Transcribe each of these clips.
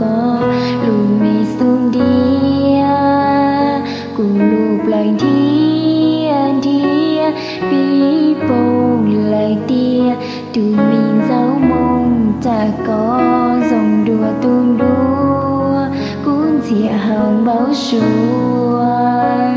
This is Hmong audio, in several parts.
koj lub me xub ntiag, kuv lub plawv nrhiav nrhiav pib poob lawm tiag. Tus me ntxawg moo, cas koj zoo dua tus nruab, kub ntxhias hawv npau suav.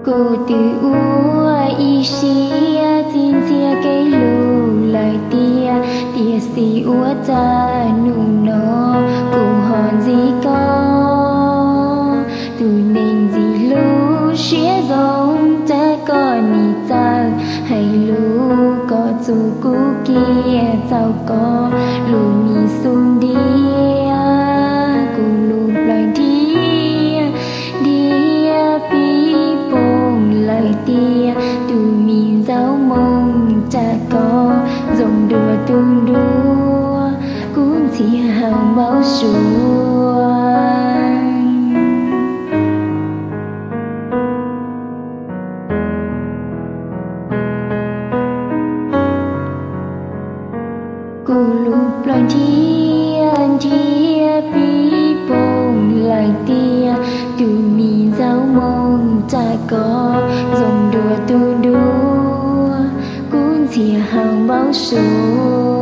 Kuv twb ua ib siab txiv ntxhias kev hlub lawm tiag, tiam sis ua cas hnub no kuv ho ntxim koj. Tus neeg ntxim hlub siab zoo, cas koj nim txawj hais lus kom txuj kuv kiag. Txaus koj lub me xub ntiag, kuv lub plawv nrhiav nrhiav pib poob lawm tiag. Tus me ntxawg moo, cas koj zoo dua tus nruab, kub ntxhias hawv npau suav. Kuv lub plawv nrhiav nrhiav pib poob lawm tiag. Tus me ntxawg moo, cas koj zoo dua tus nruab, kub ntxhias hawv npau suav.